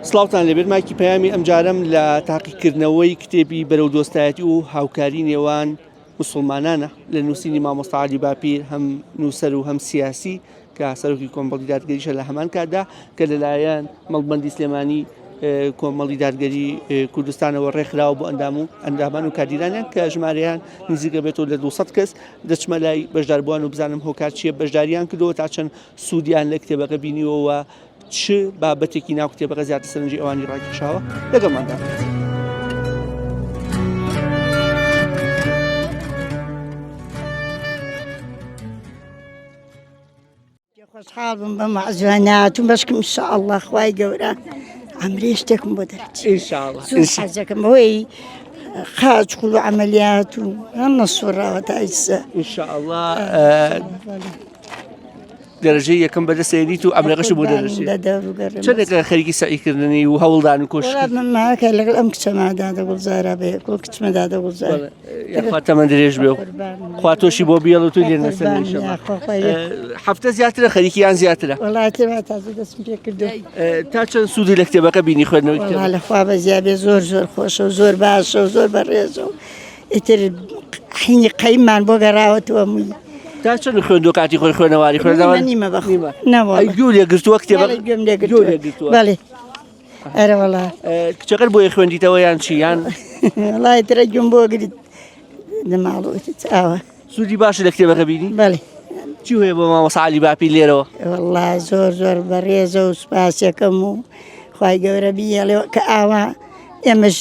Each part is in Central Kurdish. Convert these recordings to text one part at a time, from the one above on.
سڵاوتان لێبێت مایکی پەیامی ئەمجارەم لە تاقیکردنەوەی کتێبی بەرەو دۆستایەتی و هاوکاری نێوان مسلمانانە لە نووسینی مامۆستا عەلی باپیر هەم نووسەر و هەم سیاسی کە سەرۆکی کۆمەڵی دادگەریشە لە هەمان کاتدا کە لەلایەن مەڵبەندی سلێمانی کۆمەڵی دادگەری کوردستانەوە ڕێکخراوە بۆ ئەندام و ئەندامان و کادیرانیان کە ژمارەیان نزیکە بێتەوە لە 200 کەس دەچمە لای بەشداربووان و بزانم هۆکار چییە بەشداریان کردەوە تا چەند سوودیان لە کتێبەکە بینیوەوە چ بابەتێکی ناو کتێبەکە زیاتر سەرنجی ئەوانی ڕاکێشاوە لەگەڵماندا بن. خۆشحاڵ بم بەم وەعزوانە هاتووم بەشکم ئینشاءاللە خوای گەورە عەمرێ شتێکم بۆ دەرچێ ئینشاءاللە زۆر حەزەکەم بەوەی قاچ خوڵ و عەمەلیات و هەم نەسوڕاوە تا ئیستا ئینشاءاللە دەرەجەی یەکەم بەدەست هێنیت و ئەمرەکەش بۆ دەرەچێت چەندێکە خەریکی سەعیکردنی و هەوڵدان و کۆش ماکە لەگەڵ ئەم کچەما دادە گوڵزارا بێ کۆ کچمە دادە گوڵزار یاخوا تەمەن درێژ بێ و خوا تۆشی بۆ بێڵ و تو لێ نەسەر هەفتە زیاترە خەریکی یان زیاترە وڵاتی تازە دەستم پێ کردو تا چەند سوودی لە کتێبەکە بینی خوێندنەوەی وەڵا لە خوا بەزیابێ زۆر زۆر خۆشە و زۆر باشە و زۆر بەڕێزە و ئیتر حینی قەیمان بۆ گەڕاوەتەوە مووی. تا چەند خوێندووە کاتی خۆی خوێنەواری خوێندەوە نیمە بەخ نەوە گوێ لێ گرتووە کتێبە گوێم لێ گرتووە بەڵێ ئەرە وەڵا کچەکەت بۆیە خوێندیتەوە یان چی یان وەڵای ترە گوێم بۆ گرت لە ماڵەوە ئاوە سوودی باشی لە کتێبەکە بینی بەڵێ چی هەیە بۆ مامۆستا عەلی باپیر لێرەوە؟ وەڵا زۆر زۆر بەڕێزە و سوپاسیەکەم و خوای گەورە بیهێڵێ کە ئاوا ئێمەش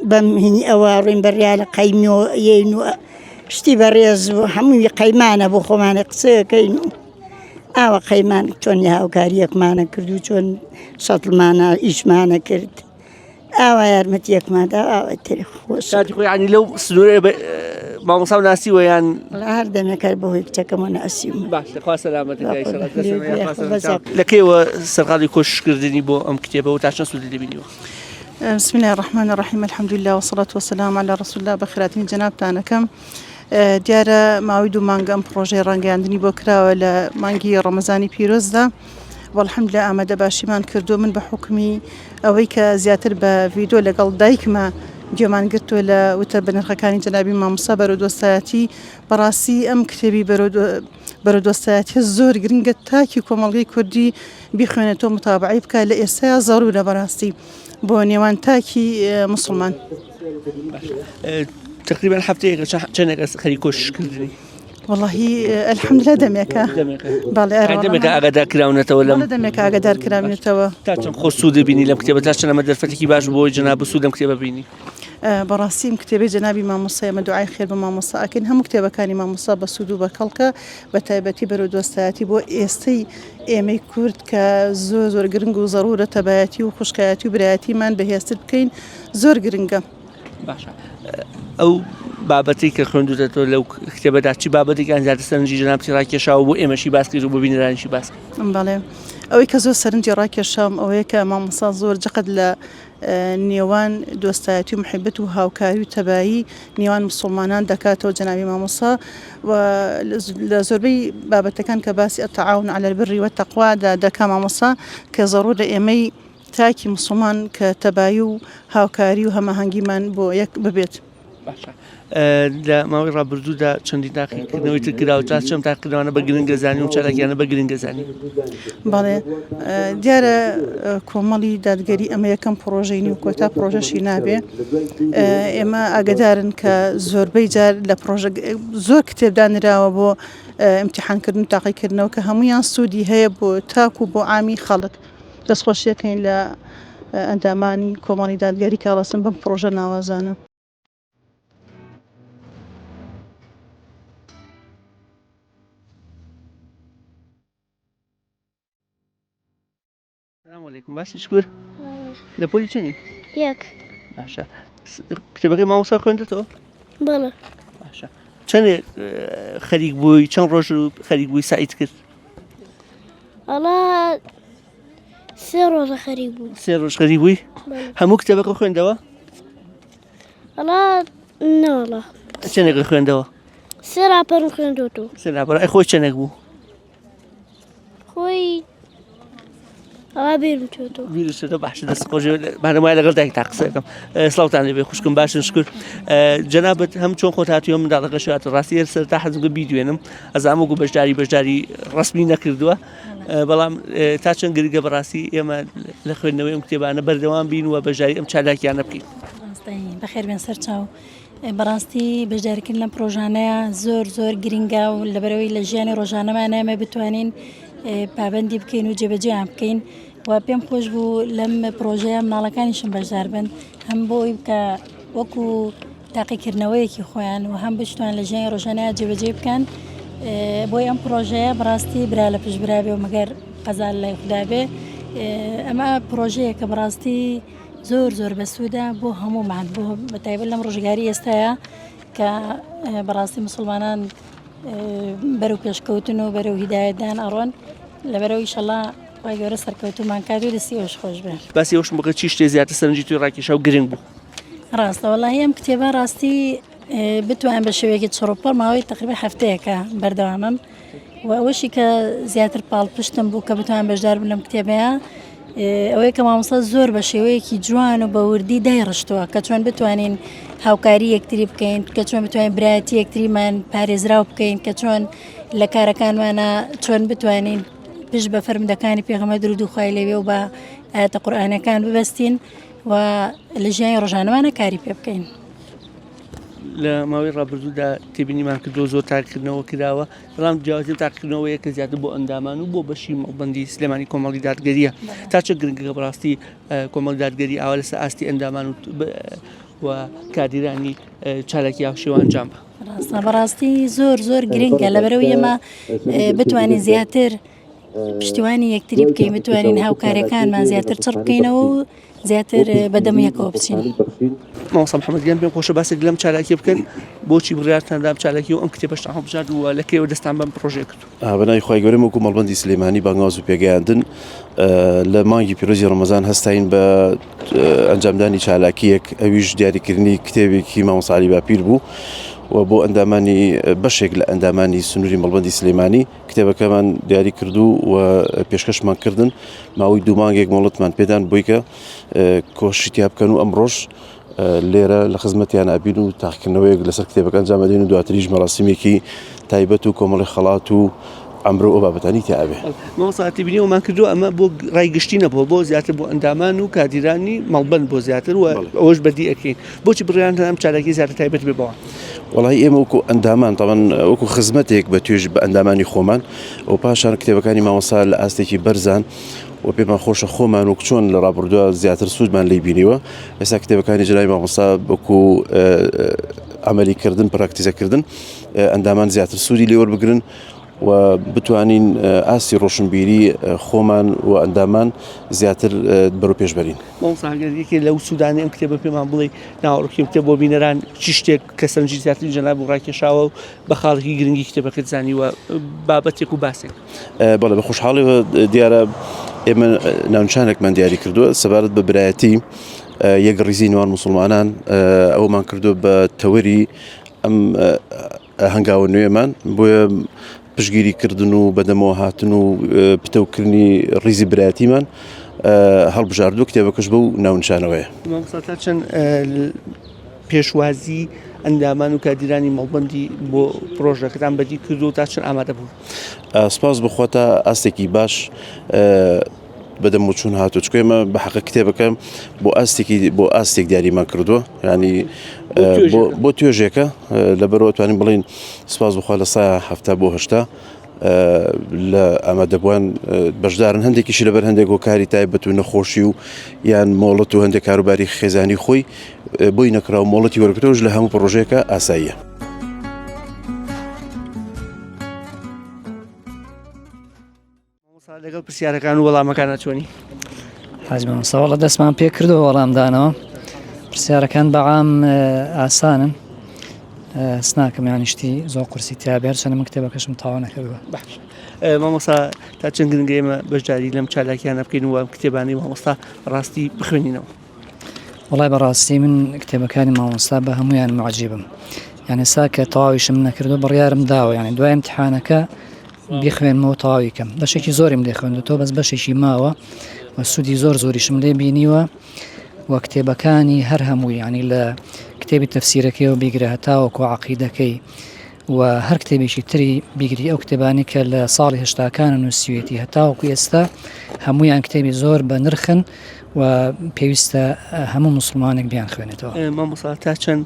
بەم هینی ئەوە ڕووین بەڕیا لە قەیمیەوە یەین و شتی بەڕێز و هەمووی قەیمانە بۆ خۆمانە قسەکەین و ئاوە قەیمان چۆن هاوکاریەکمانە کرد و چۆن شەتڵمانە ئیشمانە کرد. ئاوا یارمەتیەکمان دا ئاوا تر خۆش کاتی خۆی عنی لەو سنوورە مامۆستا و ناسیوە یان هەر دەمێکەر بەهۆی کچەکەمەوە ناسیومە باشە خوا سەلامەتت لە کەیەوە سەرقاڵی کۆششکردنی بۆ ئەم کتێبە و تا چەند سوودی لێ بینیوە؟ بسم الله الرحمن الرحیم الحمد لله والصلاة والسلام على رسول الله بەخێراتنی جەنابتانەکەم دیارە ماوەی دوو مانگە ئەم پڕۆژەی ڕاگەیاندنی بۆ کراوە لە مانگی ڕەمەزانی پیرۆزدا والحمدللە ئامادە باشیمان کردووە من بە حوکمی ئەوەی کە زیاتر بە ڤیدۆ لەگەڵ دایکمە گوێمان گرتووە لە وتە بەنرخەکانی جەنابی مامۆستا بەرەو دۆستایەتی بەڕاستی ئەم کتێبی بەرەو دۆستایەتی زۆر گرنگە تاکی کۆمەڵگەی کوردی بیخوێنێتەوە متابعەی بکات لە ئێستایا زەرورە بەڕاستی بۆ نێوان تاکی موسڵمان. تقریبا هەفتەیەکە چەندێکە خەریک کۆششکردنی؟ وەڵاهی الحمدلله دەمێکە بەڵێ دەمێکە ئاگادار کراونەتەوە لەم دەمێکە ئاگادار کراونەتەوە تا چەند خۆ سوود بینی لەم کتێبە تا چەند ئەمە دەرفەتێکی باش بۆ جەناب سوود لەم کتێبە بینی بەڕاستی ئەم کتێبەی جەنابی مامۆستا ئێمە دوعای خێر بە مامۆستا ئەکەین هەموو کتێبەکانی مامۆستا بە سوود و بە کەڵکە بە تایبەتی بەرەو دۆستایەتی بۆ ئێستەی ئێمەی کورد کە زۆر زۆر گرنگ و زەڕوورە تەبایەتی و خوشکایەتی و برایەتیمان بەهێزتر بکەین زۆر گرنگە. باشە ئەو بابەتی کە خوێندوتەتەوە لەو کتێبەدا چی بابەتێکیان زیاتر سەرنجی جەنابتی ڕاکێشاوە بۆ ئێمەشی باس کرد و بۆ بینەرانیشی باس کرد بەڵێ ئەوەی کە زۆر سەرنجی ڕاکێشام ئەوەیە کە مامۆستا زۆر جەخت لە نێوان دۆستایەتی و محبەت و هاوکاری و تەبایی نێوان مسلمانان دەکاتەوە جەنابی مامۆستا و لە زۆربەی بابەتەکان کە باسی التعاون علی البر والتقوا دەکا مامۆستا کە زەڕوورە ئێمەی تاکی موسڵمان کە تەبایی و هاوکاری و هەماهەنگیمان بۆ یەک ببێت. باشە لە ماوەی ڕابردوودا چەندین تاقیکردنەوەی تر کراوە تا چەند تاقیکردنەوانە بە گرنگ دەزانی و چالاکیانە بە گرنگ دەزانی؟ بەڵێ دیارە کۆمەڵی دادگەری ئەمە یەکەم پڕۆژەی نی و کۆتا پڕۆژەشی نابێ ئێمە ئاگدارن کە زۆربەی جار لە پڕۆژە زۆر کتێبدا نراوە بۆ امتحانکردن و تاقیکردنەوە کە هەمویان سوودی هەیە بۆ تاک و بۆ عامی خەڵک دەستخۆشیەکەین لە ئەندامانی کۆمەڵی دادگەری کاڵەسن بەم پڕۆژە ناوازانە. سلام علیکم باسی شکر لە پۆلی چەنی یەک باشە کتێبەکەی مامۆستا خوێندتەوە بەڵێ باشە چەندێ خەریک بووی چەند ڕۆژ خەریک بووی سعید کرد ئەڵا سێ ڕۆژە خەریک بوو سێ ڕۆژ خەریک بووی هەموو کتێبەکە خوێندەوە ئەڵا نەوەڵا چەندێک خوێندەوە سێ ڕاپەرم خوێندوەوە سێ لاپەڕ ئەی خۆی چەندێک بوو خۆی. وەڵا بیرم چۆتەوە. بیرت چۆتەوە باشە دەست خۆش بانەمای لەگەڵ دایکتا قسە دەکەم سڵاوتان لێبێ خوشکم باشن شکر جەنابت هەم چۆن خۆت هاتووە منداڵەکە شات ڕاستی هەر سەرتا حەزم کرد بیدوێنم ئەزانم وەکو بەشداری بەشداری ڕەسمی نەکردووە بەڵام تا چەند گرنگە بەڕاستی ئێمە لە خوێندنەوەی ئەم کتێبانە بەردەوام بین و بەشداری ئەم چالاکیانە بکەین. بەخێر بێن سەرچاو. بەڕاستی بەشداریکردن لەم پرۆژانەیە زۆر زۆر گرنگە و لەبەرەوەی لە ژیانی ڕۆژانەمان ئێمە بتوانین پابندی بکەین و جێبەجێیان بکەین و پێم خۆش بوو لەم پرۆژەیە مناڵەکانیشم بەشدار بن هەم بۆ ئەوی کە وەکو تاقیکردنەوەیەکی خۆیان و هەم بشتوان لە ژیانی ڕۆژانەیە جێبەجێ بکەن بۆی ئەم پرۆژەیە بەڕاستی برا لە پشت برا بێ و مەگەر قەزا لای خودا بێ ئەمە پرۆژەیە کە بەڕاستی زۆر زۆر بەسوودە بۆ هەموومان بۆ بەتایبەت لەم ڕۆژگاری ئێستاە کە بەڕاستی مسلمانان بەرەو پێشکەوتن و بەرەو هیدایەتدان ئەڕۆن لەبەرەوە ئیشەڵا خوای گەورە سەرکەوتوومان کات و دەستی ئێوەش خۆش بێ. باسی ئەوشم بکە چی شتێ زیاتر سەرنجی تۆی ڕاکێشا و گرنگ بوو؟ ڕاستە وەڵاهی ئەم کتێبە ڕاستی بتوانم بە شێوەیەکی چڕوپڕ ماوەی تقریبا هەفتەیەکە بەردەوامم و ئەوەشی کە زیاتر پاڵپشتم بوو کە بتوانم بەشدار بم لەم کتێبەیە ئەوەیە کە مامۆستا زۆر بە شێوەیەکی جوان و بە وردی دایڕشتووە کە چۆن بتوانین هاوکاری یەکتری بکەین کە چۆن بتوانین برایەتی یەکتریمان پارێزراو بکەین کە چۆن لە کارەکانمانە چۆن بتوانین پشت بە فەرمودەکانی پێغەمبەر درود و خوای لێوێ و بە ئاەتە قورئانەکان ببەستین و لە ژیانی ڕۆژانەمانە کاری پێ بکەین. لە ماوەی ڕابردوودا تێبینیمان کردووە زۆر تاقیکردنەوە کراوە بەڵام جیاوازی تاقیکردنەوەیە کە زیاتر بۆ ئەندامان و بۆ بەشی مەڵبەندی سلێمانی کۆمەڵی دادگەریە تا چە گرنگە بەڕاستی کۆمەڵی دادگەری ئاوا لەسەر ئاستی ئەندامان و کادیرانی چالاکی هاوشێوە ئەنجام بە. ڕاستە بەڕاستی زۆر زۆر گرنگە لەبەرەوەی ئێمە بتوانین زیاتر پشتیوانی یەکتری بکەین بتوانین هاوکاریەکانمان زیاتر چڕ بکەینەوە و زیاتر بەدەم یەکەوە بچین. مامۆستا محەممەد گیان پێم خۆشە باسێک لەم چالاکیە بکەن بۆچی بڕیارتان دام چالاکی و ئەم کتێبەشتان هەڵبژارد و لە کەیەوە دەستان بەم پڕۆژەیە کردو؟ بەناوی خوای گەورە وەکو مەڵبەندی سلێمانی بانگواز و پێگەیاندن لە مانگی پیرۆزی ڕەمەزان هەستاین بە ئەنجامدانی چالاکیەک ئەویش دیاریکردنی کتێبێکی مامۆستا عەلی باپیر بوو و بۆ ئەندامانی بەشێک لە ئەندامانی سنووری مەڵبەندی سلێمانی کتێبەکەمان دیاری کردو و پێشکەشمان کردن ماوەی دوو مانگێک مۆڵەتمان پێدان بۆی کە کۆشی تیا بکەن و ئەمڕۆش لێرە لە خزمەتیان ئەبین و تاقیکردنەوەیەک لەسەر کتێبەکە ئەنجام ئەدەین و دواتریش مەراسیمێکی تایبەت و کۆمەڵی خەڵات و ئەمرۆ ئەو بابەتانی تیا ئەبێ. مامۆستا تێبینی ئەومان کردووە ئەمە بۆ ڕای گشتی نەبووە بۆ زیاتر بۆ ئەندامان و کادیرانی مەڵبەند بۆ زیاتر و ئەوەش بەدی ئەکەین بۆچی بڕیارتان ئەم چالاکی زیاتر تایبەت بێ بەوان؟ وەڵاهی ئێمە وەکو ئەندامان تەبەن وەکو خزمەتێک بە توێژ بە ئەندامانی خۆمان و پاشان کتێبەکانی مامۆستا لە ئاستێکی بەرزان و پێمان خۆشە خۆمان وەک چۆن لە ڕابردووە زیاتر سوودمان لی بینیوە ئێستا کتێبەکانی جەنابی مامۆستا وەکو عملی کردن پراکتیزەکردن ئەندامان زیاتر سوودی لێوەربگرن و بتوانین ئاستی ڕۆشنبیری خۆمان و ئەندامان زیاتر بەرەو پێش بەرین. مامۆستا گەر یەکێ لەو سوودانەی ئەم کتێبە پێمان بڵێی ناوەڕۆکی ئەم کتێب بۆ بینەران چی شتێک کە سەرنجی زیاتری جەناب و ڕاکێشاوە و بە خاڵێکی گرنگی کتێبەکەت زانیوە بابەتێک و باسێک؟ بەڵێ بە خۆشحاڵیەوە دیارە ئێمە ناونیشانێکمان دیاری کردووە سەبارەت بە برایەتی یەکڕیزی نێوان موسڵمانان ئەومان کردووە بە تەوەری ئەم هەنگاوە نوێمان بۆیە پشگیری کردن و بەدەمەوە هاتن و پتەوکردنی ڕیزی برایەتیمان هەڵبژاردوو کتێبەکەش بەو ناونیشانەوەیە. مامۆستا تا چەند پێشوازی ئەندامان و کادیرانی مەڵبەندی بۆ پرۆژەکەتان بەدی کردو تا چەند ئامادە بوون؟ سپاس بخوا تا ئاستێکی باش بەدەم وچون هاتوو چکە ئێمە بە حەقە کتێبەکە بۆ ئاستێکی بۆ ئاستێک دیاریمان کردووە ینی بۆ توێژێکە لەبەرەوە توانین بڵین سپاس بخوا لە سا هەفتا بۆ هەشتا لە ئامادەبووان بەشدارن هەندێکیشی لەبەر هەندێک هۆکاری تایبەت و نەخۆشی و یان مۆڵەت و هەندێک کاروباری خێزانی خۆی بۆی نەکرا و مۆڵەتی وەرگرتەوەش لە هەموو پڕۆژەیەکە ئاساییە. مامۆستا لەگەڵ پرسیارەکان و وەڵامەکانە چۆنی؟ حاج مامۆستا وەڵا دەستمان پێ کردەوە وەڵامدانەوە پرسیارەکان بەعام ئاسانن سناکەم یانی شتی زۆر قورسی تیا بێ هەرچەندە من کتێبەکەشم تەواو نەکردووە. باش مامۆستا تا چەند گرنگە ئێمە بەشداری لەم چالاکیانە بکەین و ئەم کتێبانەی مامۆستا ڕاستی بخوێنینەوە؟ وەڵای بەڕاستی من کتێبەکانی مامۆستا بە هەمویان معجیبم یعنی سا کە تەواویشم نەکردو بڕیارم داوە یعنی دوای امتحانەکە. بیخوێنمەوە تەواوی کەم بەشێکی زۆریم لێ خوێندوتەوە بەس بەشێکی ماوە و سوودی زۆر زۆریشم لێ بینیوە و کتێبەکانی هەر هەمووی یانی لە کتێبی تەفسیرەکەیەوە بیگرە هەتاوەکو عەقیدەکەی و هەر کتێبێکی تری بیگری ئەو کتێبانی کە لە ساڵی هەشتاکانە نووسیوێتی هەتاوەکو ئێستا هەمویان کتێبی زۆر بە نرخن و پێویستە هەموو مسلمانێک بیان خوێنێتەوە. مامۆستا تا چەند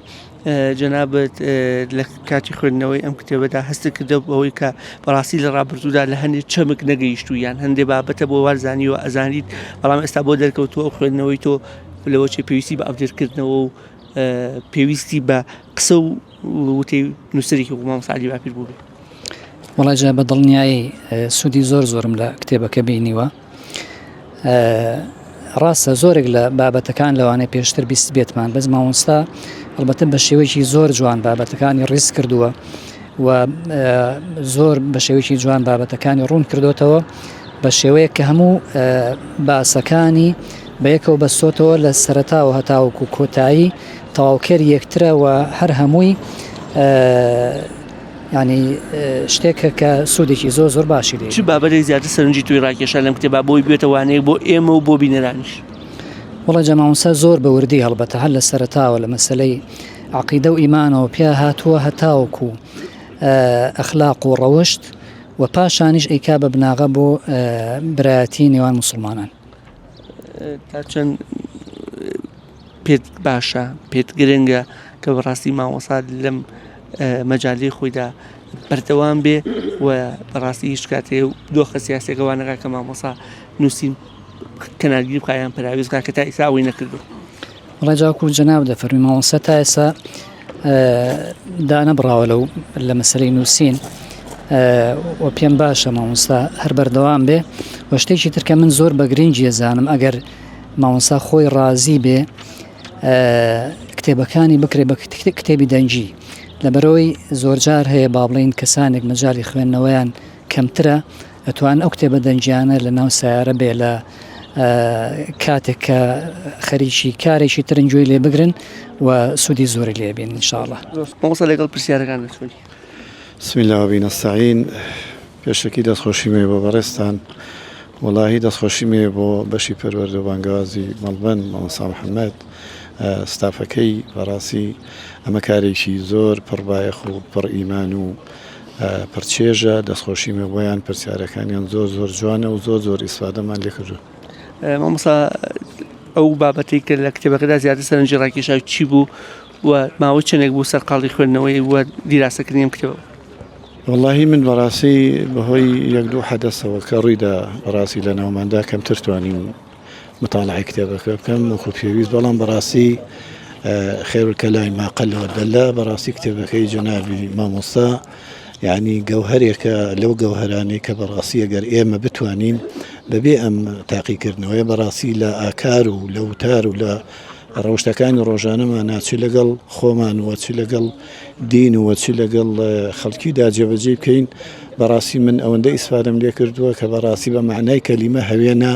جەنابت لە کاتی خوێندنەوەی ئەم کتێبەدا هەستت کردە بەوەی کە بەڕاستی لە ڕابردوودا لە هەندێک چەمک نەگەیشتوو یان هەندێک بابەتە بۆ وارزانیوە ئەزانیت بەڵام ئێستا بۆ دەرکەوتووە ئەو خوێندنەوەی تۆ لەوە چێ پێویستی بە ئەپدەیتکردنەوە و پێویستی بە قسە و وتەی نووسەرێکی وەکو مامۆستا عەلی باپیر بوو بێ. وەڵای جا بە دڵنیایی سوودی زۆر زۆرم لە کتێبەکە بینیوە. ڕاستە زۆرێک لە بابەتەکان لەوانەیە پێشتر بیستبێتمان بەس مامۆستا هەڵبەتە بە شێوەیەکی زۆر جوان بابەتەکانی ڕیز کردووە و زۆر بە شێوەیەکی جوان بابەتەکانی ڕوون کردوتەوە بە شێوەیەک کە هەموو باسەکانی بەیەکەوە بەستۆتەوە لە سەرەتاوە هەتاوەکو کۆتایی تەواوکەر یەکترە و هەر هەمووی یانی شتێکە کە سوودێکی زۆر زۆر باشی لێ چ بابەتێک زیاتر سەرنجی تۆی ڕاکێشا لەم کتێبە بۆی بێتە وانەیەک بۆ ئێمە و بۆ بینەرانیش؟ وەڵا جا مامۆستا زۆر بە وردی هەڵبەتە هەر لە سەرەتاوە لە مەسەلەی عەقیدە و ئیمانەوە پیا هاتووە هەتاوەکو ئەخلاق و ڕەوشت و پاشانیش ئەیکا بە بناغە بۆ برایەتی نێوان موسڵمانان. تا چەند پێت باشە پێت گرنگە کە بەڕاستی مامۆستا لەم مەجالی خۆیدا بەردەوام بێ و بەڕاستی هیچ کاتێ و دۆخە سیاسەکە وانەکە کە مامۆسا نووسین کەنارگیری بخایان پەراویز بخا کە تا ئیسا ئەوەی نەکردو. وەڵای جاکو جەناب دەفەرمی مامۆستا تا ئێستا دانەبڕاوە لەو لە مەسەلەی نووسین و پێم باشە مامۆستا هەر بەردەوام بێ و شتێکی تر کە من زۆر بە گرنگی ئەزانم ئەگەر مامۆستا خۆی ڕازی بێ کتێبەکانی بکرێ بە کتێبی دەنگی لەبەرەوەی زۆرجار هەیە با بڵین کەسانێک مەجای خوێندنەوەیان کەمترە ئەتوان ئەو کتێبە دەنگیانە لە ناو سیارە بێ لە کاتێک کە خەریکی کارێکی ترن گوێی لێ بگرن و سوودی زۆری لێ بین انشاءاللە. مامۆستا لەگەڵ پرسیارەکان دەچۆنی؟ بسم اللە وبه نستعین پێشەکی دەستخۆشیم هەیە بۆ بەڕێزتان وەڵاهی دەستخۆشیم هەیە بۆ بەشی پەروەردە و بانگەوازی مەڵبەند مامۆستا محەممەد ستافەکەی بەڕاستی ئەمە کارێکی زۆر پڕ بایەخ و پڕ ئیمان و پڕ چێژە دەستخۆشیم هەیە بۆیان پرسیارەکانیان زۆر زۆر جوانە و زۆر زۆر ئیسفادەمان لێکردوون. مامۆستا ئەو بابەتەی کە لە کتێبەکەدا زیاتر سەرنجی ڕاکێشا چی بوو و ماوەی چەندێک بوو سەرقاڵی خوێندنەوەی و دیراسەکردنی ئەم کتێبە بوو؟ وەڵاهی من بەڕاستی بەهۆی یەک دوو حەدەسەوە کە ڕوویدا بەڕاستی لە ناوماندا کەمتر توانیم متاڵعەی کتێبەکە بکەم وەکو پێویست بەڵام بەڕاستی خێر الکلام ما قل ودل بەڕاستی کتێبەکەی جەنابی مامۆستا یعنی گەوهەرێکە لەو گەوهەرانەی کە بەڕاستی ئەگەر ئێمە بتوانین بەبێ ئەم تاقیکردنەوەیە بەڕاستی لە ئاکار و لە وتار و لە ڕەوشتەکانی ڕۆژانەمانا چ لەگەڵ خۆمان و چ لەگەڵ دین و چ لەگەڵ خەڵکیدا جێبەجێ بکەین بەڕاستی من ئەوەندە ئیسفادەم لێ کردووە کە بەڕاستی بە معنای کەلیمە هەوێنە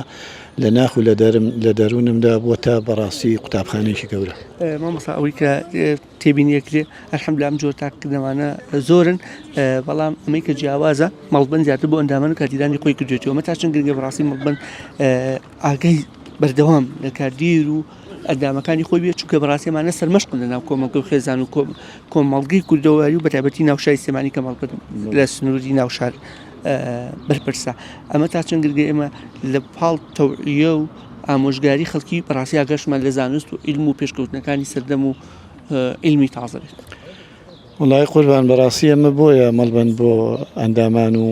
لە ناخ و لە دەرم لە دەروونمدا بووەتە بەڕاستی قوتابخانەیەکی گەورە. مامۆستا ئەوەی کە تێبینی ئەکرێ الحمدلله ئەم جۆر تاقیکردنەوانە زۆرن بەڵام ئەمەی کە جیاوازە مەڵبەند زیاتر بۆ ئەندامان و کادیرانی خۆی کردوێتەوە ئەمە تا چەند گرنگە بەڕاستی مەڵبەند ئاگای بەردەوام لە کادیر و ئەندامەکانی خۆی بێت چونکە بەڕاستی ئەمانە سەرمەشقن لە ناو کۆمەڵگە و خێزان و کۆمەڵگەی کوردەواری و بەتایبەتی ناو شاری سلێمانی کە مەڵبەند لە سنووری ناو شار بەرپرسە ئەمە تا چەند گرنگە ئێمە لە پاڵ تەوعیە و ئامۆژگاری خەڵکی بەڕاستی ئاگاشمان لە زانست و عیلم و پێشکەوتنەکانی سەردەم و عیلمی تازە بێت. وەڵایی قوربان بەڕاستی ئەمە بۆیە مەڵبەند بۆ ئەندامان و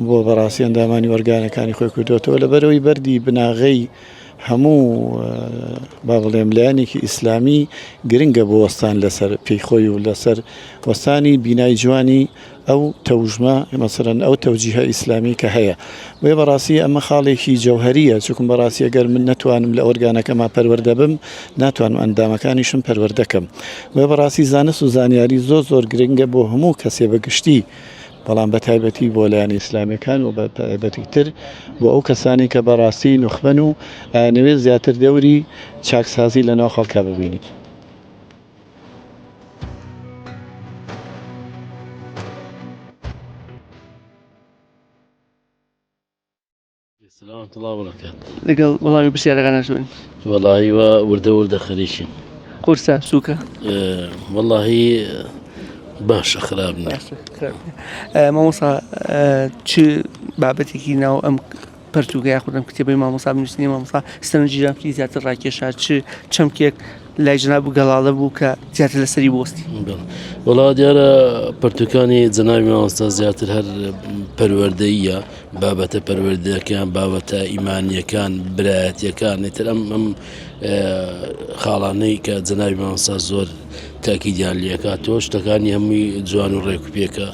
بۆ بەڕاستی ئەندامانی ئۆرگانەکانی خۆی کردوێتەوە لەبەرەوەی بەردی بناغەی هەموو با بڵێم لایەنێکی ئیسلامی گرنگە بۆ وەستان لەسەر پێی خۆی و لەسەر وەستانی بینای جوانی ئەو تەوژمە مەسەلەن ئەو تەوجیهە ئیسلامی کە هەیە بۆیە بەڕاستی ئەمە خاڵێکی جەوهەریە چونکم بەڕاستی ئەگەر من نەتوانم لە ئۆرگانەکەما پەروەردە بم ناتوانم ئەندامەکانیشم پەروەردە کەم بۆیە بەڕاستی زانست و زانیاری زۆر زۆر گرنگە بۆ هەموو کەسێ بە گشتی بەڵام بە تایبەتی بۆ لایەنە ئیسلامیەکان و بە تایبەتی تر بۆ ئەو کەسانی کە بەڕاستی نوخبەن و ئەیانەوێت زیاتر دەوری چاکسازی لەناو خەڵکا ببینی. سلام الله وبركاته لەگەڵ وەڵامی پرسیارەکان چۆن؟ وەڵاهی وا وردە وردە خەریکین. قورسە سوکە؟ وەڵاهی باشە خراپ نییە. مامۆسا چ بابەتێکی ناو ئەم پەرتوکە یاخود ئەم کتێبەی مامۆسا بنووسنی مامۆسا سەرنجی جنابتی زیاتر ڕاکێشا چ چەمکێک لای جناب و گەڵاڵە بوو کە زیاتر لەسەری بوەستی؟ وەڵا دیارە پەرتوکانی جەنابی مامۆستا زیاتر هەر پەروەردەییە بابەتە پەروەردەکان بابەتە ئیمانیەکان برایەتیەکان ئیتر ئەم ئەم خاڵانەی کە جەنابی مامۆستا زۆر تاکیدیان لێکاتەوە شتەکانی هەمووی جوان و ڕێک و پێکە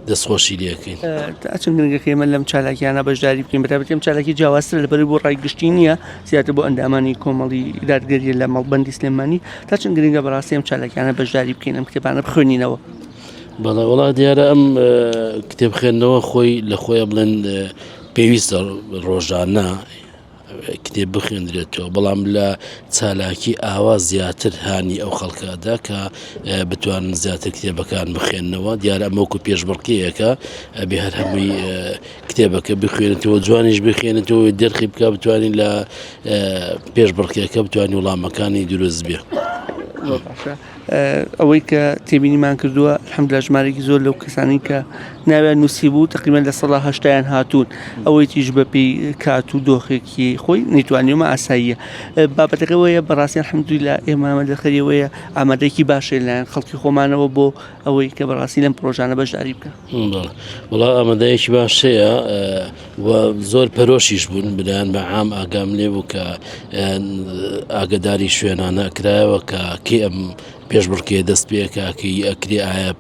دەستخۆشی لێکەین. تا چەند گرنگە کە ئێمە لەم چالاکیانە بەشداری بکەین بەتایبەتی ئەم چالاکی جیاوازترە لەبەرئەوەی بۆ ڕای گشتی نییە زیاتر بۆ ئەندامانی کۆمەڵی دادگەریە لە مەڵبەندی سلێمانی تا چەند گرنگە بەڕاستی ئەم چالاکیانە بەشداری بکەین ئەم کتێبانە بخوێنینەوە. بەڵێ وەڵا دیارە ئەم کتێب خوێندنەوە خۆی لە خۆیان بڵێن پێویستە ڕۆژانە کتێب بخوێندرێتەوە، بەڵام لە چالاکی ئاوا زیاتر هانی ئەو خەڵکە ئەدا کە بتوانن زیاتر کتێبەکان بخوێننەوە، دیارە ئەمە وەکو پێشبڕکێیەکە ئەبێ هەر هەمووی کتێبەکە بخوێنێتەوە جوانیش بخوێنێتەوە دەرخی بکە بتوانین لە پێشبڕکێکە بتوانین وڵامەکانی دروست بێ. زۆر باشە. ئەوەی کە تێبینیمان کردووە الحمدلله ژمارێکی زۆر لەو کەسانی کە ناویان نووسی بوو تقریبا لە سەڵا هەشتایان هاتوون ئەوەی تیش بەپێی کات و دۆخێکی خۆی نەیتوانیومە ئاساییە بابەتەکەەوەیە بەڕاستی الحمدلله ئێمە دەخەریەوەیە ئامادەیەکی باشە لایەن خەڵکی خۆمانەوە بۆ ئەوەی کە بەڕاستی لەم پرۆژانە بەشداری بکە وڵا ئامادەیەکی باشەیە و زۆر پەرۆشیش بوون برایان بە عام ئاگام لێ بوو کە ئاگداری شوێنانە کرایەوە کە کێ ئەم پێشبڕکێ دەست پێکا کەی ئەکرێ ئایا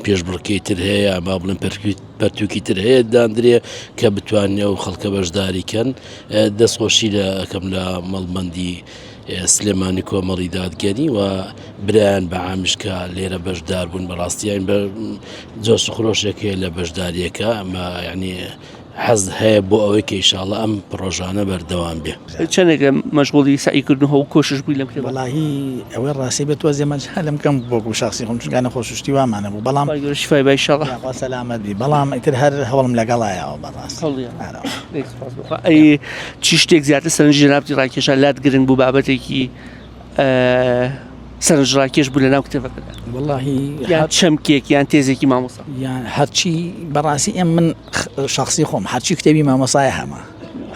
پێشبڕکێی تر هەیە با بڵێن پەرتوکی تر هەیە داندرێ کە بتوانێ و خەڵکە بەشداری کەن دەستخۆشی لە ئەەکەم لە مەڵبەندی سلێمانی کۆمەڵی دادگەری و برایان بە عامیش کە لێرە بەشدار بوون بەڕاستیان بە جۆش و خرۆشێک هەیە لە بەشداریەکە ئەمە یعنی حەز هەیە بۆ ئەوەی کە ئیشاڵە ئەم پڕۆژانە بەردەوام بێ. چەندێکە مەشغوڵی سەعی کردن و کۆشش بووی لەم کتێبە؟ وەڵاهی ئەوەی ڕاستی بێت تۆزێ مەجالم کەم بوو وەکوو شەخسی خۆم چونکە نەخۆش و شتی وامان هەبوو بەڵام خوای گەورە شیفای با ئیشاڵا. یاخوا سەلامەت بی بەڵام ئیتر هەر هەوڵم لەگەڵایەوە بەڕاستی. هەوڵی دەی سوپاس بۆ خوا. ئەی چی شتێک زیاتر سەرنجی جەنابتی ڕاکێشا لات گرنگ بوو بابەتێکی سەرنجڕاکێش بوو لەناو کتێبەکەدا؟ وەڵاهی یان چەمکێک یان تێزێکی مامۆستا؟ یان هەرچی بەڕاستی ئێم من شخصی خۆم هەرچی کتێبی مامۆسای هەمە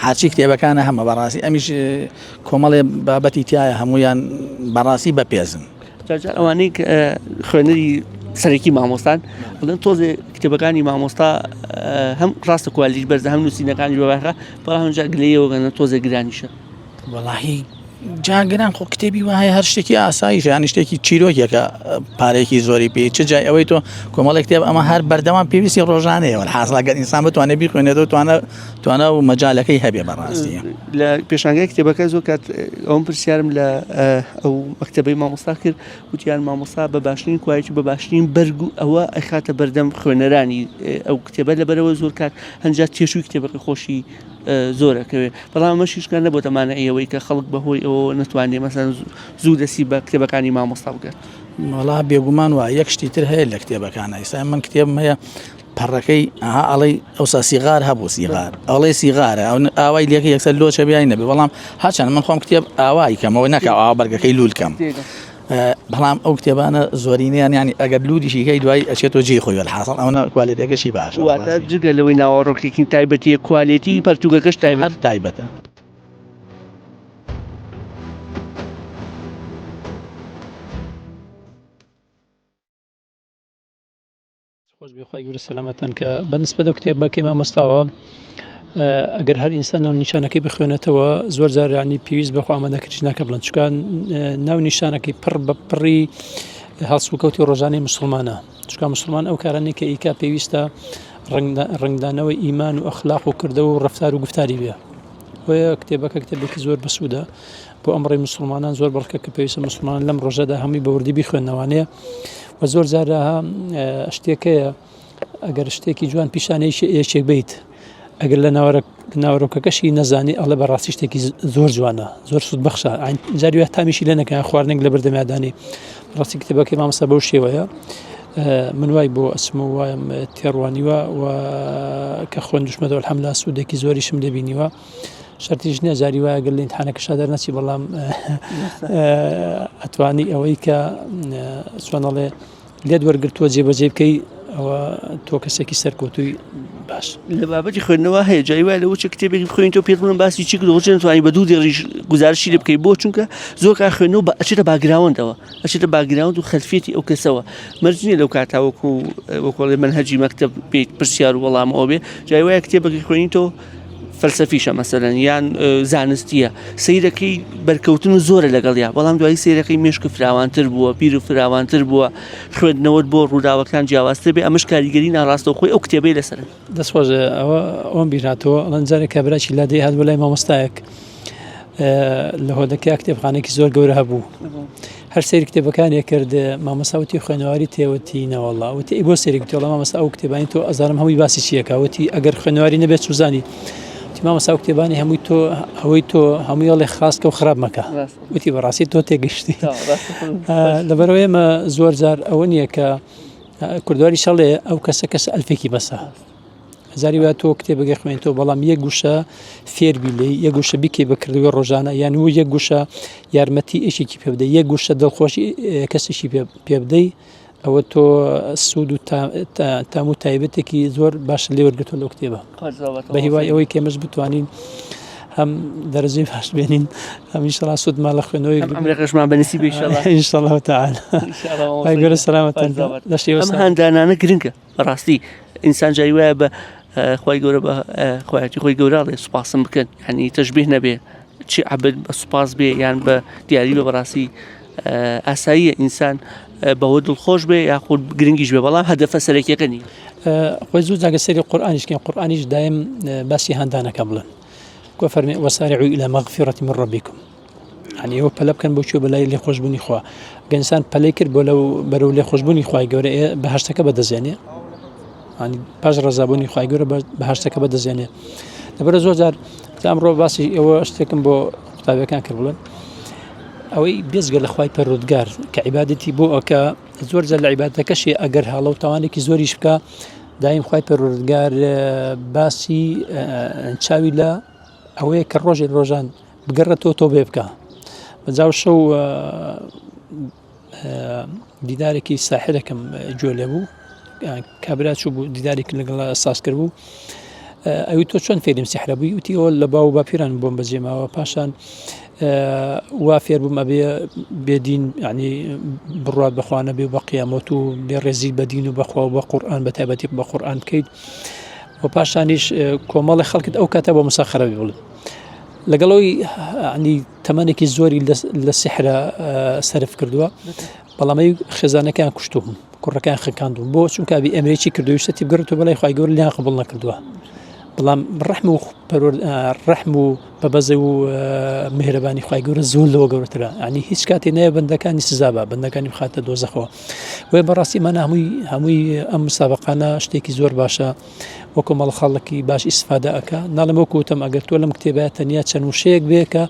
هەرچی کتێبەکانە هەمە بەڕاستی ئەمیش کۆمەڵێ بابەتی تایە هەمویان بەڕاستی بەپێزن. جارجار ئەوانەی خوێنەری سەرەکی مامۆستان ئەڵێن تۆزێ کتێبەکانی مامۆستا هەم ڕاستە کوالیتی بەرزە هەم نووسینەکانی بەباخە بەڵام هەمجا گلەیەوە گەنە تۆزێ گرانیشە. وەڵاهی جا گران خۆ کتێبی وا هەیە هەر شتێکی ئاساییشە یانی شتێکی چیرۆکێکە پارەیەکی زۆری پێ چ جای ئەوەی تۆ کۆمەڵێک کتێب ئەمە هەر بەردەوام پێویستی ڕۆژانەیە وەلحاسڵ ئەگەر ئینسان بتوانێت بیخوێنێتەوە توانە توانا و مەجالەکەی هەبێ بەڕاستی. لە پێشانگای کتێبەکە زۆر کات ئەوم پرسیارم لە ئەو مەکتەبەی مامۆستا کرد وتیان مامۆستا بە باشترین کوالێتی بە باشترین بەرگ و ئەوە ئەخاتە بەردەم خوێنەرانی ئەو کتێبە لەبەرەوە زۆر کات هەنجا تێشووی کتێبەکە خۆشی زۆر ئەکەوێ بەڵام ئەمەش هیچ کات نەبۆتە مانعی ئەوەی کە خەڵک بەهۆی ئەوەوە نەتوانێ مەسەلەن زوو دەستی بە کتێبەکانی مامۆستا بگات. وەڵا بێگومان وایە یەک شتی تر هەیە لە کتێبەکانە ئیستا من کتێبم هەیە پەڕەکەی ئەها ئەڵێی ئەوسا سیغار هەبوو سیغار ئەڵێ سیغارە ئەو ئاوای لێکە یەکسەر لۆچە بیای نەبێ بەڵام هەرچەند من خۆم کتێب ئاوای کەمەوە نەکە ئاوا بەرگەکەی لوول کەم بەڵام ئەو کتێبانە زۆرینەیان یانی ئەگەر لووریشی کەی دوای ئەچێتەوە جێی خۆی وەلحاسڵ ئەوەنە کوالێتیەکەشی باشە واتە جگە لەوەی ناوەڕۆکێکی تایبەتیە کوالێتی پەرتووکەکەش تایبەت هەر تایبەتە. خۆش بێ خوای گەورە سەلامەتان کە بە نسبەت ئەو کتێبەکەی مامۆستاوە ئەگەر هەر ئینسان ناو نیشانەکەی بخوێنێتەوە زۆر جار ینی پێویست بەخۆ ئامادەکردش ناکە بڵێن چکان ناو نیشانەکەی پڕ بە پڕی هەڵسوکەوتی ڕۆژانەی مسلمانە چکا مسلمان ئەو کارانەی کە ئیکا پێویستە ڕنگدانەوەی ئیمان و ئەخلاق و کردەوە و ڕفتار و گفتاری بێ بۆیە کتێبەکە کتێبێکی زۆر بەسوودە بۆ ئەمڕۆی مسلمانان زۆر بەڵکە کە پێویستە مسلمان لەم ڕۆژەدا هەمووی بەوردی بیخوێندنەوانەیە و زۆر جارە شتێکەیە ئەگەر شتێکی جوان پیشانەیەکی یەکێک بیت ئەگەر لە ناوەرۆکەکەشی نەزانی ئەڵێ بەڕاستی شتێکی زۆر جوانە زۆر سوود بەخشە جاری وە تامیشی لە نەکە خواردنێک لە بەردەمیادانی ڕاستی کتێبەکەی مامۆستا بەو شێوەیە. من وای بۆ ئەچم و وایم تێڕوانیوە و کە خوێندوشمەتەوە الحمدلله سوودێکی زۆریشم لێ بینیوە شەرتیش نییە جاری وایە گەر لە ئیمتحانەکەشا دەرنەچی بەڵام ئەتوانی ئەوەی کە چۆن ئەڵێ لێت وەرگرتووە جێبەجێ بکەی ئەوە تۆ کەسێکی سەرکەوتووی باش لە بابەتی خوێندنەوە هەیە جای وایە لەوە چ کتێبێک بخوێنیتەوە پێت بڵێن باسی چی کردووە چ نەتوانی بە دوو دێڕیش گوزارشی لێ بکەی بۆ چونکە زۆر کار خوێندنەوە بە ئەچێتە background ەوە ئەچێتە background و خەلفیەتی ئەو کەسەوە مەرج نییە لەو کاتا وەکو وەکۆڵێ مەنهەجی مەکتەب بێت پرسیار و وەڵامەوە بێ جای وایە کتێبێکی خوێنیتەوە فەلسەفیشە مەسەلەن یان زانستیە سەیرەکەی بەرکەوتن و زۆرە لەگەڵیا بەڵام دوایی سەیرەکەی مێشک فراوانتر بووە بیر و فراوانتر بووە خوێندنەوەت بۆ ڕووداوەکان جیاوازتر بێ ئەمەش کاریگەری ناڕاستەوخۆی ئەو کتێبەی لەسەر. دەست خۆش ئەوە ئەوم بیرهاتەوە ئەڵێن جارێک کابراکی لادێ هات بۆ لای مامۆستایەک لە هۆدەکە کتێبخانێکی زۆر گەورە هەبوو هەر سەیری کتێبەکانی کرد مامۆستا وتی خوێنەواری تێوەتی نەوەڵا وتی ئەی بۆ سەیری کتێڵە مامۆستا ئەو کتێبانی تۆ ئەزانم هەمووی باسی چیەکە وتی ئەگەر خوێنەواری نەبێت چوزانی وتی مامۆستا ئەو کتێبانی هەمووی تۆ ئەوەی تۆ هەمووی ئەڵێ خاستکە و خراپ مەکە وتی بەڕاستی تۆ تێگەشتی لەبەرەوە ئێمە زۆر جار ئەوە نییە کە کوردواری شەڵێ ئەو کەسە کەس ئەلفێکی بەسە جاری وایە تۆ کتێبەکە خوێنیتەوە بەڵام یەک گوشە فێربی لێی یەک گوشە بیکەی بە کردەوەی ڕۆژانە یان و یەک گوشە یارمەتی ئێشێکی پێ بدەی یەک گوشە دڵخۆشی کەسێکی پێ بدەی ئەوە تۆ سوود و تام و تایبەتێکی زۆر باش لێ وەرگتووە لەو کتێبە بە هیوای ئەوەی کێمەش بتوانین هەم دەرەجەی باش بێنین هەم ئینشەڵا سوودمان لە خوێندنەوەی ئەمرەکەشمان بەنسی بێ ئینشەڵا تعالی گەورە سەلامەتان لەشی ئەم هاندانانە گرنگە بەڕاستی ئینسان جاری وایە بە خوای گەورە بە خوایەتی خۆی گەورە ئەڵێ سوپاسم بکەن یعنی تەشبیه نەبێ چی عەبد بە سوپاس بێ یان بە دیاری بە بەڕاستی ئاساییە ئینسان بەوە دڵخۆش بێ یاخود گرنگیش بێ بەڵام هەدەفە سەرەکیەکە نیە خۆی زوو جاگە سەری قورئانیش کەین قورئانیش دایم باسی هاندانەکە بڵێن کۆ فەرمی وسارعوا إلى مغفرة من ربكم یعنی ئێوە پەلە بکەن بۆ کوێ بەلای لێخۆشبوونی خوا گەر ئینسان پەلەی کرد بۆ لەو بەرەو لێخۆشبوونی خوای گەورە ئێ بەهەشتەکە بەدەستێنێ ینی پاش ڕەزابوونی خوای گەورە بەهەشتەکە بەدەستێنێ لەبەرە زۆر جار ئەمڕۆ باسی ئێوە شتێکم بۆ قوتابیەکان کرد بڵێن ئەوەی بێزگە لە خوای پەرودگار کە عیبادەتی بۆ ئەکە زۆر جار لە عیبادەتەکەشی ئەگەر هەڵە و تاوانێکی زۆریش بکە دایم خوای پەروەردگار باسی چاوی لە ئەوەیە کە ڕۆژێک ڕۆژان بگەڕێتەوە تۆبێ بکە بەجاو شەو دیدارێکی ساحرەکەم گوێ لێ بوو کابرا چوو بوو دیدارێک لەگەڵ ساز کرد بوو ئەوی تۆ چۆن فێریم سیحرە بووی وتی ئەوە لە باو باپیران بۆم بەجێماوە پاشان وا فێر بووم ئەبێ بێدین ینی بڕات بەخوانە بێ بە قیامەت و بێ ڕێزی بە دین و بەخوا و بە قورئان بە تایبەتی بە قورئان بکەیت و پاشانیش کۆمەڵی خەڵکت ئەو کاتە بۆ مسەخەرە بڵێ لەگەڵ ئەوی ینی تەمەنێکی زۆری لە سیحرە سەرف کردووە بەڵام ئەی خێزانەکەیان کوشتوون کوڕەکەیان خنکاندوون بۆ چونکە ئەبی ئەمریکی کردووی شتی بگرێتەوە بەلای خوای گەورە لیان قبوڵ نەکردووە بەڵام ڕەحم و ڕەحم و بەبەزە و میهرەبانی خوای گەورە زۆر لەوە گەورەترە ینی هیچ کاتێ نایە بەندەکانی سزا بە بەندەکانی بخاتە دۆزەخەوە وێ بەڕاستی من هەمووی هەمووی ئەم مسابقانە شتێکی زۆر باشە وەکو مەڵ خەڵکی باش ئیسفادە ئەکا ناڵێم وەکو وتم ئەگەر تۆ لەم کتێبە تەنیا چەند وشەیەک بێ کە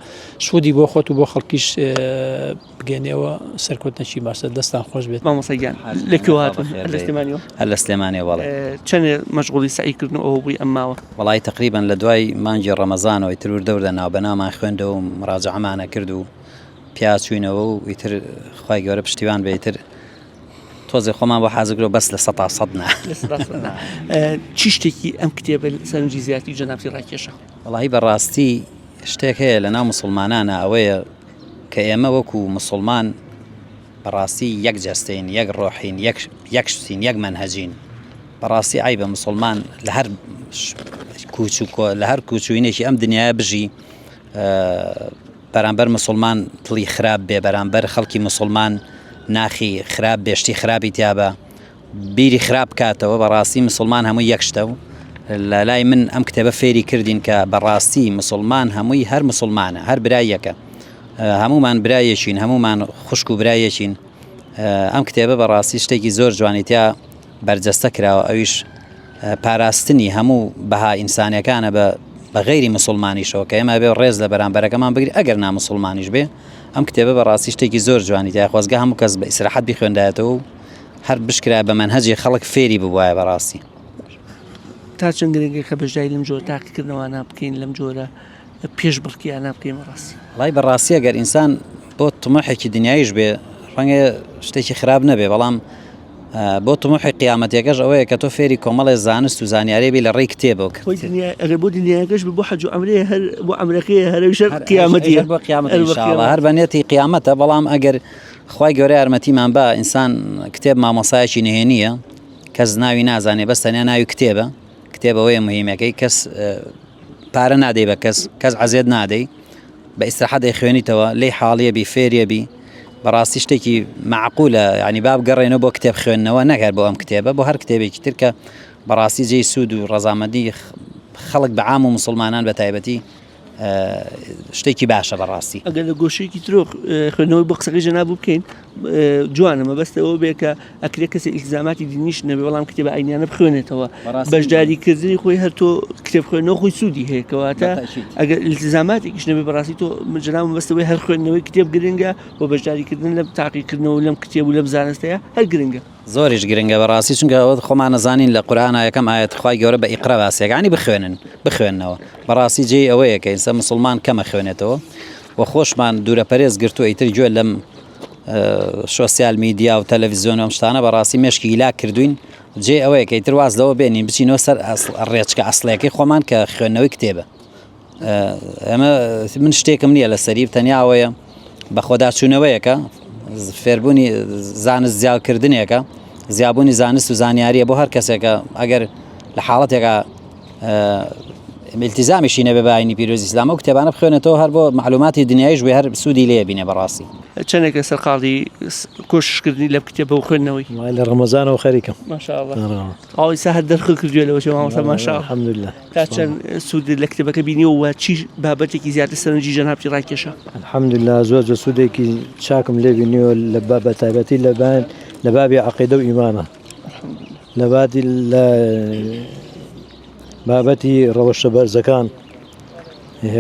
سوودی بۆ خۆت و بۆ خەڵکیش بگەێنەوە سەرکەوتنەکی باشە دەستان خۆش بێت مامۆستا گیان لە کوێ هاتوون هەر لە سلێمانیەوە هەر لە سلێمانیەوە بەڵێ چەندێ مەشغوڵی سەعی کردن و ئەوە بووی ئەم ماوە وەڵی تقریبا لە دوای مانگی ڕەمەزانەوە ئیتر وردە وردە ناوبەناومان خوێندەوە و مراجعەمانە کرد و پیا چووینەوە و ئیتر خوای گەورە پشتیوان بێ ئیتر تۆزێ خۆمان بۆ حازر کرد بەس لە سەتا سەد نا. چی شتێکی ئەم کتێبە سەرنجی زیاتری جەنابتی ڕاکێشا؟ وەڵاهی بەڕاستی شتێک هەیە لە ناو موسڵمانانا ئەوەیە کە ئێمە وەکو موسڵمان بەڕاستی یەک جەستەین یەک ڕۆحین یەک یەک شتین یەک مەنهەجین بەڕاستی عیبە موسڵمان لە هەر کوچ و لە هەر کوچوینێکی ئەم دنیاە بژی بەرامبەر مسوڵمان دڵی خراپ بێ بەرامبەر خەڵکی مسوڵمان ناخی خراپ بێ شتی خراپی تیابە بیری خراپ بکاتەوە بەڕاستی مسوڵمان هەمووی یەک شتە و لە لای من ئەم کتێبە فێری کردین کە بەڕاستی مسوڵمان هەمووی هەر مسوڵمانە هەر برای یەکە هەمومان برایەکین هەمومان خوشک و برایەکین ئەم کتێبە بەڕاستی شتێکی زۆر جوانی تیا بەرجەستە کراوە ئەویش پاراستنی هەموو بەها ئینسانیەکانە بە بە غەیری مسوڵمانیشەوە کە ئێمە بێ ڕێز لە بەرامبەرەکەمان بگری ئەگەر نامسوڵمانیش بێ ئەم کتێبە بەڕاستی شتێکی زۆر جوانی تیا خۆزگە هەموو کەس بە ئیسراحەت بیخوێندایەتەوە و. هەر بشکرا بە مەنهەجی خەڵک فێری ببوایە بەڕاستی. تا چەند گرنگە کە بەشداری لەم جۆرە تاقیکردنەوانە بکەین لەم جۆرە پێشبڕکێیانە بکەین بەڕاستی؟ وەڵای بەڕاستی ئەگەر ئینسان بۆ تموحێکی دنیاییش بێ ڕەنگە شتێکی خراپ نەبێ بەڵام بۆ تموحی قیامەتەکەش ئەوەیە کە تۆ فێری کۆمەڵێ زانست و زانیاری بی لە ڕێی کتێبەوە کرد ئەگەر بۆ دنیاکەش بۆ حەج و عەمرەیە هەر بۆ عەمرەکەیە هەر ئەویش هەر قیامەتیە بۆ قیامەت إن شاء الله هەر بە نێتی قیامەتە بەڵام ئەگەر خوای گەورە یارمەتیمان با ئینسان کتێب مامۆسایەکی نهێنیە کەس ناوی نازانێ بەس تەنیا ناوی کتێبە کتێب ئەوەیە مهمەکەی کەس پارە نادەی بە کەس کەس عەزێت نادەی بە ئیسراحەت دەیخوێنیتەوە لێی حاڵیە بی فێریە بی بەڕاستی شتێکی معقولە ینی باب گەڕێنەوە بۆ کتێب خوێندنەوە نەگەر بۆ ئەم کتێبە بۆ هەر کتێبێکی تر کە بەڕاستی جێی سوود و ڕەزامەندی خەڵک بە عام و مسلمانان بە تایبەتی شتێکی باشە بەڕاستی. ئەگەر لە گۆشەیەکی ترۆ خوێندنەوەی بۆ قسەکەی جەناب بکەین جوانە مەبەست ئەوە بێ کە ئەکرێ کەسێ ئیلتزاماتی دینیش نەبێ بەڵام کتێبە ئاینیانە بخوێنێتەوە بەشداری کردنی خۆی هەر تۆ کتێب خوێندنەوە خۆی سوودی هەیە کەواتە ئەگەر ئیلتزاماتێکیش نەبێ بەڕاستی تۆ جەناب مەبەست ئەوەی هەر خوێندنەوەی کتێب گرنگە و بەشداریکردن لەم تاقیکردنەوە لەم کتێب و لەم زانستەیە هەر گرنگە. زۆریش گرنگە بەڕاستی چونکە ئەوە خۆمان ئەزانین لە قورئانا یەکەم ئایەت خوای گەورە بە ئیقرا باسی ئەکا یانی بخوێنن بخوێننەوە بەڕاستی جێی ئەوەیە کە ئینسان مسوڵمان کەمە خوێنێتەوە و خۆشمان دوورە پەرێز گرتووە ئیتر گوێ لەم شۆسیال میدیا و تەلەڤیزیۆن و ئەم شتانە بەڕاستی مێشکی هیلاک کردوین جێ ئەوەیە کە ئیتر واز لەوە بێنین بچینەوە سەر ڕێچکە ئەسڵەکەی خۆمان کە خوێندنەوەی کتێبە ئەمە من شتێکم نییە لە سەریب تەنیا ئەوەیە بەخۆداچوونەوەیەکە فێربوونی زانست زیاکردنێکە زیابوونی زانست و زانیاریە بۆ هەر کەسێکە ئەگەر لە حاڵەتێکە التزامیشی نەبێ بە ئاینی پیرۆزی ئیسلامە و کتێبانە بخوێنێتەوە هەر بۆ معلوماتی دنیایش بێ هەر سوودی لێ بینێ بەڕاستی. چەندێکە سەرقاڵی کۆششکردنی لەم کتێبە و خوێندنەوەی؟ وەڵای لە ڕەمەزانەوە خەریکم. ماشاءاللە. ئەو ئیستا هەر دەرخ کردووە لەوە چێ مامۆستا ماشاءاللە. الحمدلله. تا چەند سوودت لە کتێبەکە بینیوە و چی بابەتێکی زیاتر سەرنجی جەنابتی ڕاکێشا؟ الحمدلله زۆر زۆر سوودێکی چاکم لێ بینیوە لە بە تایبەتی لە لە بابی عەقیدە و ئیمانە. لە بابی لە بابەتی ڕەوشە بەرزەکان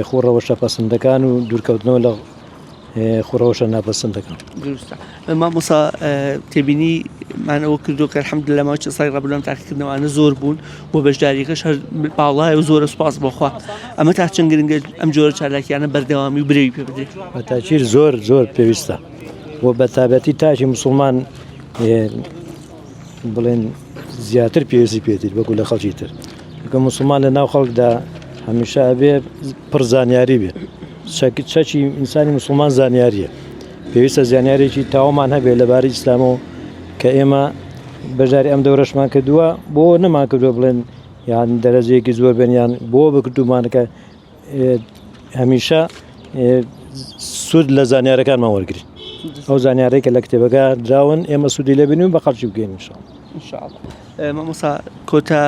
خو ڕەوشە پەسەندەکان و دوورکەوتنەوە لە خو ڕەوشە ناپەسەندەکان. دروستە مامۆسا تێبینی مانەوە کردو کە الحمدلله ماوەی چەند ساڵی ڕابردوو ئەم تاقیکردنەوانە زۆر بوون و بەشداریەکەش هەر باڵایە و زۆرە سوپاس بۆ خوا ئەمە تا چەند گرنگە ئەم جۆرە چالاکیانە بەردەوامی و برەوی پێ بدرێت بە تاکیر زۆر زۆر پێویستە و بە تابەتی تاکی مسلمان بڵێن زیاتر پێویستی پێێتی وەکو لە خەڵکی تر کە مسلمان لە ناو خەڵکدا هەمیشە ئەبێ پڕ زانیاری بێت چەکی ئینسانی مسلمان زانیاریە پێویستە زانیارێکی تاوامان هەبێت لەبارەی ئیسلامەوە کە ئێمە بەشداری ئەم دەورەشمان کردووە بۆ نەمان کردووە بڵێن یان دەرەجەیەکی زۆر بێن یان بۆ بکردومانەکە هەمیشە سوود لە زانیارەکانمان وەرگین ئەو زانیارەی کە لە کتێبەکە دراون ئێمە سوودی لێ بینین بە خەڵکی بگەین مامۆسا کۆتا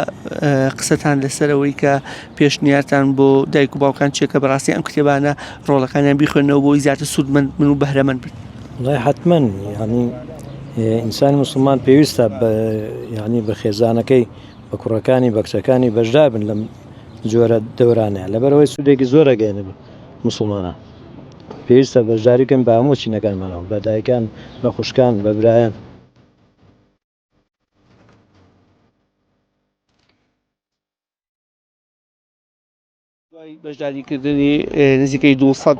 قسەتان لەسەر ئەوەی کە پێشنیارتان بۆ دایک و باوکان چیە کە بەڕاستی ئەم کتێبانە ڕۆڵەکانیان بیخوێنەوە بۆی زیاتر سوودمەند بن و بەهرەمەند بن وڵای حتمما ینی ئینسان مسلمان پێویستە ینی بە خێزانەکەی بە کوڕەکانی بە کچەکانی بەشدار بن لەم جۆرە دەورانە لەبەرئەوەی سوودێکی زۆر ئەگەیەنێ بە موسڵمانان پێویستە بەشداری بکەن بە هەموو چینەکانمانەوە بە دایکان بە خوشکان بە برایان. دوای بەشداریکردنی نزیکەی 200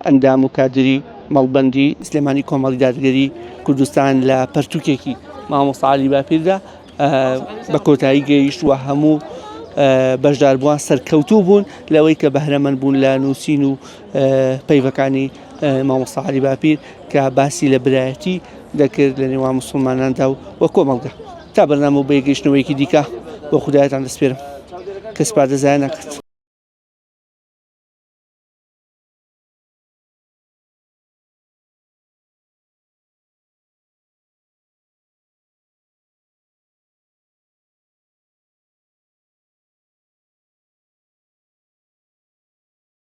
ئەندام و کادری مەڵبەندی سلێمانی کۆمەڵی دادگەری کوردستان لە پەرتوکێکی مامۆستا عەلی باپیردا بە کۆتایی گەیشت و هەموو بەشداربووان سەرکەوتوو بوون لەوەی کە بەهرەمەند بوون لە نووسین و پەیڤەکانی مامۆستا عەلی باپیر کە باسی لە برایەتی دەکرد لە نێوان مسلماناندا و وە کۆمەڵگە تا بەرنامە و بەیگەیشتنەوەیەکی دیکە بۆ خدایەتان دەسپێرم کە سپاردە زایە نەکرد.